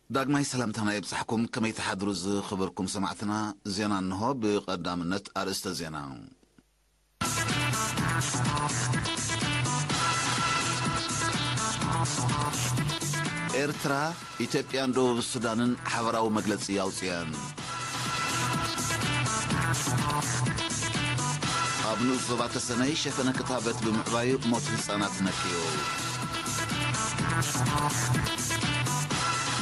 ዳግማይ ሰላምታና ይብጻሕኩም። ከመይ ትሓድሩ ዝኽበርኩም ሰማዕትና? ዜና እንሆ። ብቐዳምነት ኣርእስተ ዜና። ኤርትራ፣ ኢትዮጵያን ደቡብ ሱዳንን ሓበራዊ መግለጺ ኣውጽአን። ኣብ ንኡስ ዞባ ተሰነይ ሸፈነ ክታበት ብምዕባዩ ሞት ህጻናት ነክዩ።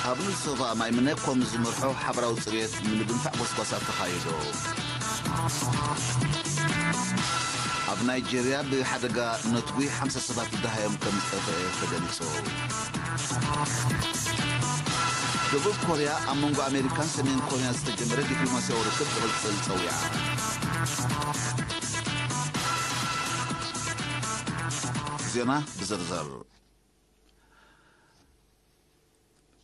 ኣብ ንኡስ ዞባ ማይምነ ኮም ዝመርሖ ሓበራዊ ጽሬት ንምድንፋዕ ጎስጓሳት ተኻይዶ። ኣብ ናይጄርያ ብሓደጋ ነትጒ ሓምሳ ሰባት ደሃዮም ከም ዝጠፍአ ተገሊጹ። ደቡብ ኮርያ ኣብ መንጎ ኣሜሪካን ሰሜን ኮርያን ዝተጀመረ ዲፕሎማስያዊ ርክብ ክቕጽል ጸዊዓ። ዜና ብዝርዝር።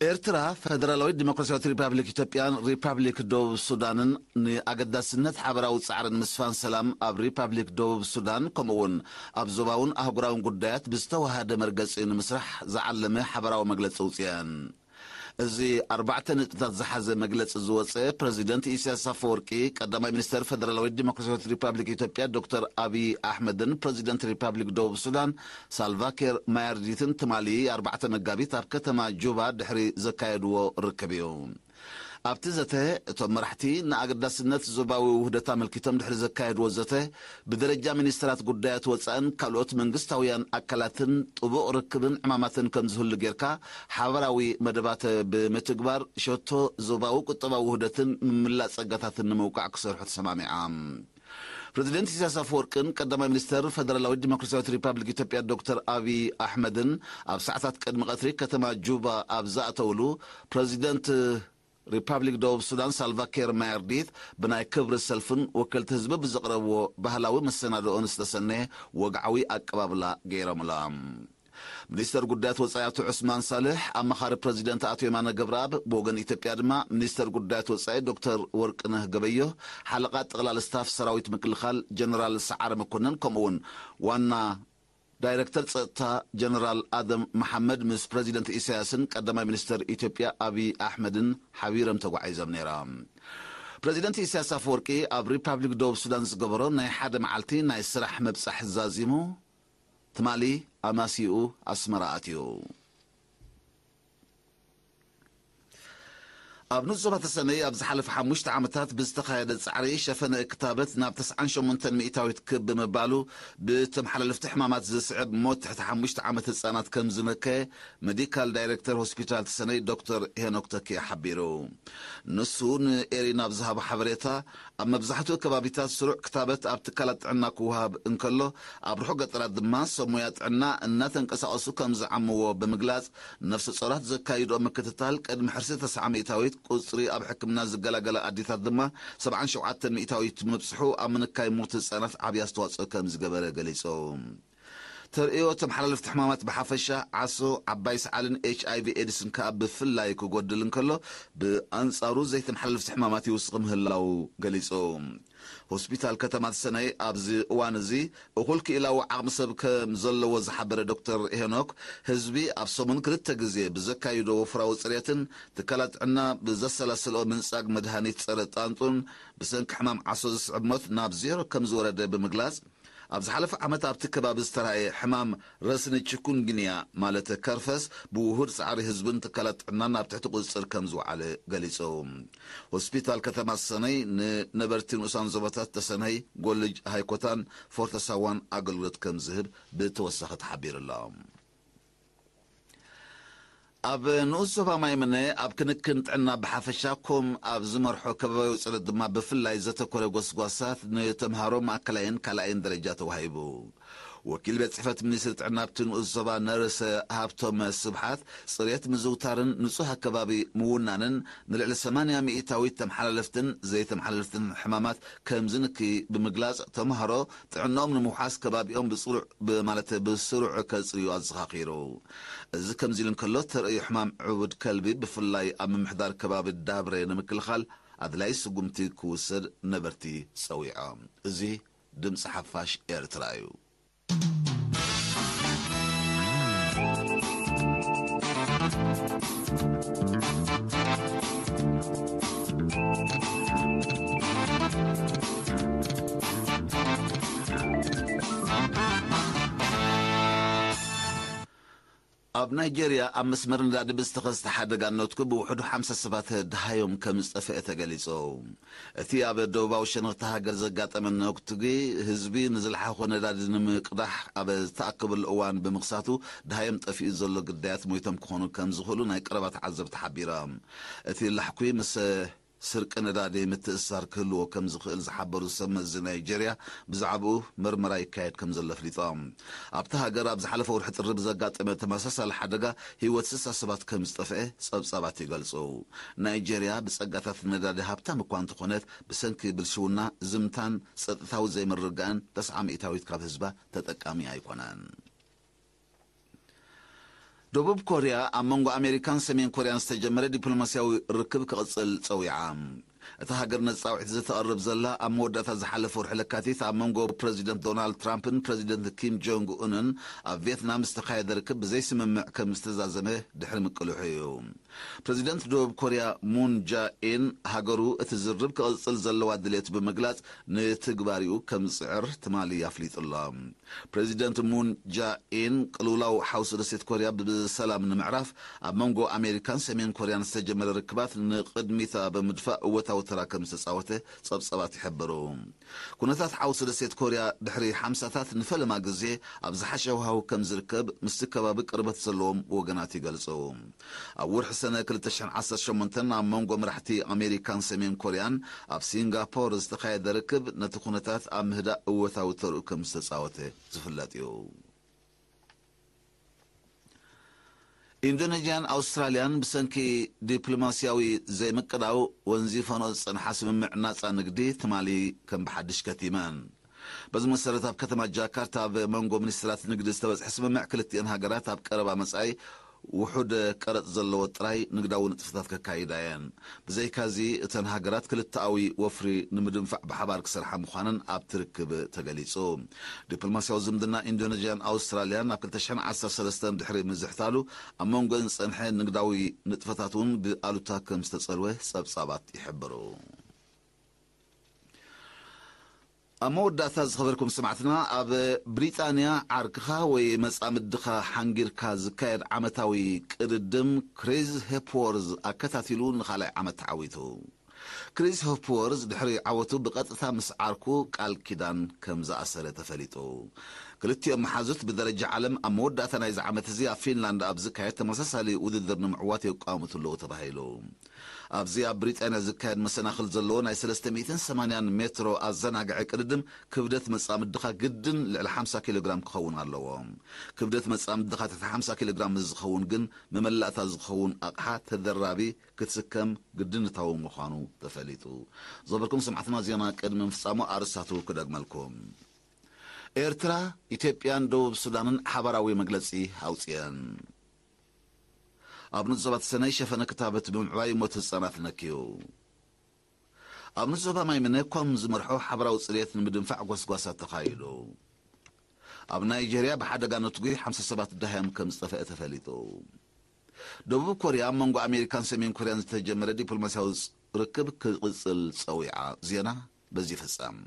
ኤርትራ፣ ፈደራላዊት ዲሞክራሲያዊት ሪፓብሊክ ኢትዮጵያን ሪፓብሊክ ደቡብ ሱዳንን ንኣገዳስነት ሓበራዊ ጻዕርን ምስፋን ሰላም ኣብ ሪፓብሊክ ደቡብ ሱዳን፣ ከምኡ'ውን ኣብ ዞባውን ኣህጉራውን ጉዳያት ብዝተዋሃደ መርገጺ ንምስራሕ ዝዓለመ ሓበራዊ መግለጺ ኣውጺአን። እዚ ኣርባዕተ ነጥብታት ዝሓዘ መግለጺ ዝወጸ ፕረዚደንት ኢሳያስ ኣፈወርቂ፣ ቀዳማይ ሚኒስተር ፈደራላዊት ዲሞክራሲያዊት ሪፓብሊክ ኢትዮጵያ ዶክተር ኣብይ ኣሕመድን ፕረዚደንት ሪፓብሊክ ደቡብ ሱዳን ሳልቫኪር ማያርዲትን ትማሊ ኣርባዕተ መጋቢት ኣብ ከተማ ጁባ ድሕሪ ዘካየድዎ ርክብ እዩ። ኣብቲ ዘተ፣ እቶም መራሕቲ ንኣገዳስነት ዞባዊ ውህደት ኣመልኪቶም ድሕሪ ዘካየድዎ ዘተ፣ ብደረጃ ሚኒስተራት ጉዳያት ወጻእን ካልኦት መንግስታውያን ኣካላትን ጥቡቕ ርክብን ዕማማትን ከም ዝህሉ ጌርካ፣ ሓበራዊ መደባት ብምትግባር ሸቶ ዞባዊ ቁጠባዊ ውህደትን ምምላእ ጸጋታትን ንምውቃዕ ክሰርሑ ተሰማሚዓም። ፕረዚደንት ኢሳያስ ኣፈወርቅን ቀዳማይ ሚኒስተር ፈደራላዊት ዲሞክራሲያዊት ሪፓብሊክ ኢትዮጵያ ዶክተር ኣብይ ኣሕመድን ኣብ ሰዓታት ቅድሚ ቀትሪ ከተማ ጁባ ኣብ ዝኣተውሉ፣ ፕረዚደንት ሪፓብሊክ ደቡብ ሱዳን ሳልቫኪር ማያርዲት ብናይ ክብሪ ሰልፍን ወከልቲ ህዝቢ ብዘቕረብዎ ባህላዊ መሰናድኦን ዝተሰነየ ወግዓዊ ኣቀባብላ ገይሮምሎም። ሚኒስተር ጉዳያት ወጻኢ ኣቶ ዑስማን ሳልሕ፣ ኣማኻሪ ፕረዚደንት ኣቶ የማነ ገብረኣብ፣ ብወገን ኢትዮጵያ ድማ ሚኒስተር ጉዳያት ወጻኢ ዶክተር ወርቅነህ ገበዮህ፣ ሓለቓ ጠቕላል ስታፍ ሰራዊት ምክልኻል ጀነራል ሰዓረ መኮነን፣ ከምኡ'ውን ዋና ዳይረክተር ጸጥታ ጀነራል ኣደም መሓመድ ምስ ፕረዚደንት ኢሳያስን ቀዳማይ ሚኒስተር ኢትዮጵያ ኣብይ ኣሕመድን ሓቢሮም ተጓዒዞም ነይሮም። ፕረዚደንት ኢሳያስ ኣፈወርቂ ኣብ ሪፓብሊክ ደቡብ ሱዳን ዝገበሮ ናይ ሓደ መዓልቲ ናይ ስራሕ ምብጻሕ ዛዚሙ፣ ትማሊ ኣማሲኡ ኣስመራ ኣትዩ። ኣብ ንኡስ ዞባ ተሰነይ ኣብ ዝሓለፈ ሓሙሽተ ዓመታት ብዝተኻየደ ጻዕሪ ሸፈነ ክታበት ናብ ተስዓን ሸሞንተን ሚእታዊት ክብ ብምባሉ፣ ብተመሓላለፍቲ ሕማማት ዝስዕብ ሞት ትሕቲ ሓሙሽተ ዓመት ህጻናት ከም ዝመከየ ሜዲካል ዳይሬክተር ሆስፒታል ተሰነይ ዶክተር ሄኖክ ተኪ ሓቢሩ። ንሱ ንኤሪና ኣብ ዝሃቦ ሓበሬታ፣ ኣብ መብዛሕትኡ ከባቢታት ስሩዕ ክታበት ኣብ ትካላት ጥዕና ክወሃብ እንከሎ፣ ኣብ ርሑቕ ገጠራት ድማ ሰብ ሞያ ጥዕና እናተንቀሳቐሱ ከም ዝዓምዎ ብምግላጽ፣ ነፍሰ ጾራት ዘካይድኦ ምክትታል ቅድሚ ሕርሲ ተስዓ ሚእታዊት ቁጽሪ ኣብ ሕክምና ዝገላገላ ኣዴታት ድማ ሰብዓን ሸውዓተን ሚእታዊት ምብጽሑ ኣብ ምንካይ ሞት ህጻናት ዓቢ ኣስተዋጽኦ ከም ዝገበረ ገሊጹ። ተርእዮ ተመሓላለፍቲ ሕማማት ብሓፈሻ፣ ዓሶ፣ ዓባይ ሰዓልን ኤች ኣይ ቪ ኤድስን ከኣ ብፍላይ ክጎድል እንከሎ፣ ብኣንጻሩ ዘይተመሓላለፍቲ ሕማማት ይውስኽ ምህላው ገሊጹ። ሆስፒታል ከተማ ተሰነይ ኣብዚ እዋን እዚ እኹል ክኢላዊ ዓቕሚ ሰብ ከም ዘለዎ ዝሓበረ ዶክተር ሄኖክ፣ ህዝቢ ኣብ ሰሙን ክልተ ግዜ ብዘካይዶ ወፍራዊ ጽሬትን ትካላት ጥዕና ብዘሰላስልኦ ምንጻግ መድሃኒት ጸረ ጣንጡን ብሰንኪ ሕማም ዓሶ ዝስዕብ ሞት ናብ ዜሮ ከም ዝወረደ ብምግላጽ፣ ኣብ ዝሓለፈ ዓመት ኣብቲ ከባቢ ዝተራእየ ሕማም ረስኒ ቺኩንግንያ ማለት ከርፈስ ብውሁድ ጻዕሪ ህዝብን ትካላት ጥዕናን ኣብ ትሕቲ ቁጽጽር ከም ዝወዓለ ገሊጹ። ሆስፒታል ከተማ ተሰነይ ንነበርቲ ንኡሳን ዞባታት ተሰነይ፣ ጎልጅ፣ ሃይኮታን ፎርተ ሳዋን ኣገልግሎት ከም ዝህብ ብተወሳኺ ተሓቢሩ ኣሎ። ኣብ ንኡስ ዞባ ማይምነ ኣብ ክንክን ጥዕና ብሓፈሻ ኮም ኣብ ዝመርሖ ከባቢያዊ ጽሬት ድማ ብፍላይ ዘተኮረ ጎስጓሳት ንተምሃሮ ማእከላይን ካልኣይን ደረጃ ተዋሂቡ። ወኪል ቤት ጽሕፈት ሚኒስትሪ ጥዕና ኣብቲ ንኡስ ዞባ ነርሰ ሃብቶም ስብሓት፣ ጽሬት ምዝውታርን ንጹህ ኣከባቢ ምውናንን ንልዕሊ ሰማንያ ሚእታዊት ተመሓላለፍትን ዘይተመሓላለፍትን ሕማማት ከም ዝንኪ ብምግላጽ፣ ተምሃሮ ጥዕናኦም ንምውሓስ ከባቢኦም ብጽሩዕ፣ ብ-፣ ማለት ብስሩዕ ከጽርዩ ኣዘኻኺሩ። እዚ ከምዚ ኢሉ እንከሎ፣ ተርእዩ ሕማም ዕቡድ ከልቢ ብፍላይ ኣብ ምምሕዳር ከባቢ ዳብረ ንምክልኻል ኣድላይ ስጉምቲ ክውሰድ ነበርቲ ጸዊዖም። እዚ ድምፂ ሓፋሽ ኤርትራ እዩ። ኣብ ናይጄርያ ኣብ መስመር ነዳዲ ብዝተኸስተ ሓደጋ ነትጉ ብውሕዱ ሓምሳ ሰባት ደሃዮም ከም ዝጠፍአ ተገሊጹ። እቲ ኣብ ደቡባዊ ሸነኽቲ ሃገር ዘጋጠመ ነትጉ፣ ህዝቢ ንዝለሓኾ ነዳዲ ንምቅዳሕ ኣብ ዝተኣከበሉ እዋን ብምኽሳቱ፣ ደሃዮም ጠፊኡ ዘሎ ግዳያት ሞይቶም ክኾኑ ከም ዝኽእሉ ናይ ቀረባ ተዓዘብቲ ሓቢሮም። እቲ ላሕኩይ ምስ ስርቂ ነዳዲ ምትእስሳር ክህልዎ ከም ዝኽእል ዝሓበሩ ሰብ መዚ ናይጄርያ፣ ብዛዕባኡ መርመራ ይካየድ ከም ዘሎ ኣፍሊጦም። ኣብታ ሃገር ኣብ ዝሓለፈ ወርሒ ጥሪ ብዘጋጠመ ተመሳሳሊ ሓደጋ ህይወት ስሳ ሰባት ከም ዝጠፍአ ጸብጻባት ይገልጹ። ናይጄርያ ብጸጋታት ነዳዲ ሃብታም እኳ እንተኾነት፣ ብሰንኪ ብልሽውና፣ ዝምታን ጸጥታዊ ዘይምርግጋእን፣ ተስዓ ሚእታዊት ካብ ህዝባ ተጠቃሚ ኣይኮነን። ደቡብ ኮርያ ኣብ መንጎ ኣሜሪካን ሰሜን ኮርያን ዝተጀመረ ዲፕሎማስያዊ ርክብ ክቕጽል ጸዊዓ። እታ ሃገር ነቲ ጻውዒት ዘተቕርብ ዘላ ኣብ መወዳእታ ዝሓለፈ ወርሒ ለካቲት ኣብ መንጎ ፕረዚደንት ዶናልድ ትራምፕን ፕረዚደንት ኪም ጆንግ ኡንን ኣብ ቪየትናም ዝተኻየደ ርክብ ብዘይስምምዕ ከም ዝተዛዘመ ድሕሪ ምቅልሑ እዩ። ፕረዚደንት ደቡብ ኮርያ ሙን ጃኢን ሃገሩ እቲ ዝርርብ ክቕጽል ዘለዋ ድሌት ብምግላጽ ንትግባሪኡ ከም ዝጽዕር ትማሊ ኣፍሊጡ ኣሎ። ፕረዚደንት ሙን ጃኢን ቅልውላው ሓውሲ ደሴት ኮርያ ብሰላም ንምዕራፍ ኣብ መንጎ ኣሜሪካን ሰሜን ኮርያን ዝተጀመረ ርክባት ንቕድሚት ኣብ ምድፋእ እወታዊ ተራ ከም ዝተጻወተ ጸብጻባት ይሕብሩ። ኩነታት ሓውሲ ደሴት ኮርያ ድሕሪ ሓምሳታት ንፈለማ ግዜ ኣብ ዝሓሸ ሃዋህው ከም ዝርከብ ምስቲ ከባቢ ቅርበት ዘለዎም ወገናት ይገልጹ። ኣብ ወርሒ ሰነ ክልተ ሽሕን ዓሰርተ ሸሞንተን ኣብ መንጎ መራሕቲ ኣሜሪካን ሰሜን ኮርያን ኣብ ሲንጋፖር ዝተኻየደ ርክብ ነቲ ኩነታት ኣብ ምህዳእ እወታዊ ተርኡ ከም ዝተጻወተ ዝፍለጥ እዩ። ኢንዶኔዥያን ኣውስትራልያን ብሰንኪ ዲፕሎማስያዊ ዘይምቅዳው ወንዚፈኖ ዝጸንሓ ስምምዕ ናጻ ንግዲ ትማሊ ከም ብሓድሽ ከቲመን። በዚ መሰረት ኣብ ከተማ ጃካርታ ኣብ መንጎ ሚኒስትራት ንግዲ ዝተበጽሐ ስምምዕ ክልቲአን ሃገራት ኣብ ቀረባ መጻኢ ውሑድ ቀረጽ ዘለዎ ጥራይ ንግዳዊ ንጥፈታት ከካይዳ እየን። ብዘይካዚ እተን ሃገራት ክልተኣዊ ወፍሪ ንምድንፋዕ ብሓባር ክሰርሓ ምዃነን ኣብቲ ርክብ ተገሊጹ። ዲፕሎማስያዊ ዝምድና ኢንዶኔዥያን ኣውስትራልያን ኣብ ክልተ ሽሕን ዓሰርተ ሰለስተን ድሕሪ ምዝሕታሉ ኣብ መንጎ ዝጸንሐ ንግዳዊ ንጥፈታት እውን ብኣሉታ ከም ዝተጸልወ ጸብጻባት ይሕብሩ። ኣብ መወዳእታ ዝኸበርኩም ሰማዕትና፣ ኣብ ብሪጣንያ ዓርክኻ ወይ መጻምድኻ ሓንጊርካ ዝካየድ ዓመታዊ ቅድድም ክሪስ ሄፕወርዝ ኣከታቲሉ ንኻልኣይ ዓመት ተዓዊቱ። ክሪስ ሄፕወርዝ ድሕሪ ዓወቱ ብቐጥታ ምስ ዓርኩ ቃል ኪዳን ከም ዝኣሰረ ተፈሊጡ። ክልቲኦም መሓዙት ብደረጃ ዓለም ኣብ መወዳእታ ናይዚ ዓመት እዚ ኣብ ፊንላንድ ኣብ ዝካየድ ተመሳሳሊ ውድድር ንምዕዋት የቋምቱ ኣለዉ ተባሂሉ። ኣብዚ ኣብ ብሪጣንያ ዝካየድ መሰናኽል ዘለዎ ናይ ሰለስተ ሚእትን ሰማንያን ሜትሮ ኣዘናግዒ ቅድድም ክብደት መጻምድኻ ግድን ልዕሊ ሓምሳ ኪሎ ግራም ክኸውን ኣለዎ። ክብደት መጻምድኻ ትሕቲ ሓምሳ ኪሎ ግራም ምስ ዝኸውን ግን መመላእታ ዝኸውን ኣቕሓ ተደራቢ ክትስከም ግድንታዊ ምዃኑ ተፈሊጡ። ዝኸበርኩም ሰማዕትና ዜና ቅድሚ ምፍጻሙ ኣርእስታቱ ክደግመልኩም። ኤርትራ፣ ኢትዮጵያን ደቡብ ሱዳንን ሓባራዊ መግለጺ ኣውጽኤን። ኣብ ንጹህ ዞባ ተሰነይ ሸፈነ ክታበት ብምዕባይ ሞት ህጻናት ነክዩ። ኣብ ንጹህ ዞባ ማይ ምነ ኮም ዝመርሖ ሓባራዊ ጽሬት ንምድንፋዕ ጎስጓሳት ተኻይዱ። ኣብ ናይጄርያ ብሓደጋ ነትጒ ሓምሳ ሰባት ደሃዮም ከም ዝጠፍአ ተፈሊጡ። ደቡብ ኮርያ ኣብ መንጎ ኣሜሪካን ሰሜን ኮርያን ዝተጀመረ ዲፕሎማስያዊ ርክብ ክቕጽል ጸዊዓ። ዜና በዚ ይፍጸም።